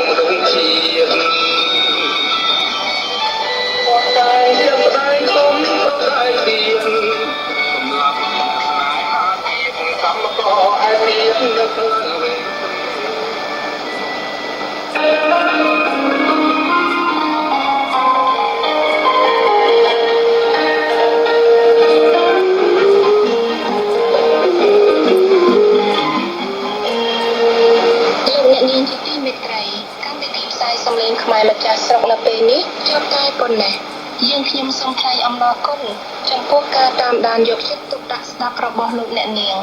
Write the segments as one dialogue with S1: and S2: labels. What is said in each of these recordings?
S1: មនុស្សជាតិតែជាស្ដាយសុំប្រដៃទៀនសម្រាប់ស្នេហាទៀតកម្មករឯទៀតនៅក្នុងវេ
S2: លោកអ្នកនាងជាទីមេត្រីកម្មវិធីផ្សាយសំឡេងខ្មែរម្ចាស់ស្រុកនៅពេលនេះចប់តែប៉ុណ្ណេះយើងខ្ញុំសូមថ្លែងអំណរគុណចំពោះការតាមដានយកចិត្តទុកដាក់ស្ដាប់របស់លោកអ្នកនាង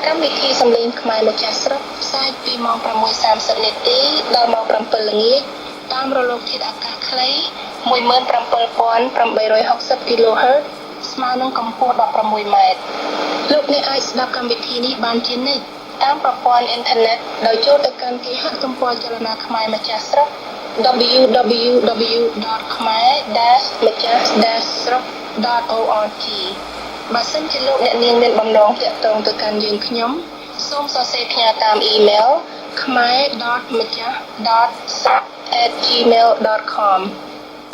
S2: កម្មវិធីសំឡេងខ្មែរម្ចាស់ស្រុកផ្សាយពីម៉ោង6:30នាទីដល់ម៉ោង7ល្ងាចតាមរលកធាតុអាកាសខ្លី17860 kHz ស្មើនឹងកម្ពស់16ម៉ែត្រលោកអ្នកអាចស្ដាប់កម្មវិធីនេះបានជានិច្ចតាមប្រព័ន្ធអ៊ីនធឺណិតដោយចូលទៅកាន់គេហទំព័រចលនាខ្មែរម្ចាស់ស្រុក www.khmer-machas-srok.org បើសិនជាលោកអ្នកនាងមានបំណងទាក់ទងទៅកាន់យើងខ្ញុំសូមសរសេរផ្ញើតាមអ៊ីមែល khmer.machas.srok@gmail.com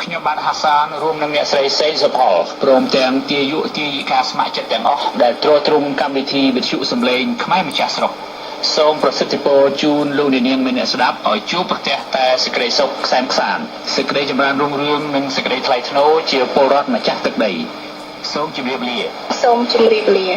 S3: ខ្ញុំបាទហាសានរួមនឹងអ្នកស្រីសេងសុផលព្រមទាំងទាយុទាយិកាស្ម័គ្រចិត្តទាំងអស់ដែលទ្រទ្រង់កម្មវិធីវិទ្យុសំឡេងខ្មែរម្ចាស់ស្រុកសូមប្រសិទ្ធិពរជូនលោកអ្នកនាងមានអ្នកស្ដាប់ឲ្យជួបប្រទះតែសេចក្តីសុខក្សេមក្សាន្តសេចក្តីចម្រើនរុងរឿងនិងសេចក្តីថ្លៃថ្នូរជាពលរដ្ឋម្ចាស់ទឹកដីសូមជម្រាបលា
S2: សូមជម្រាបលា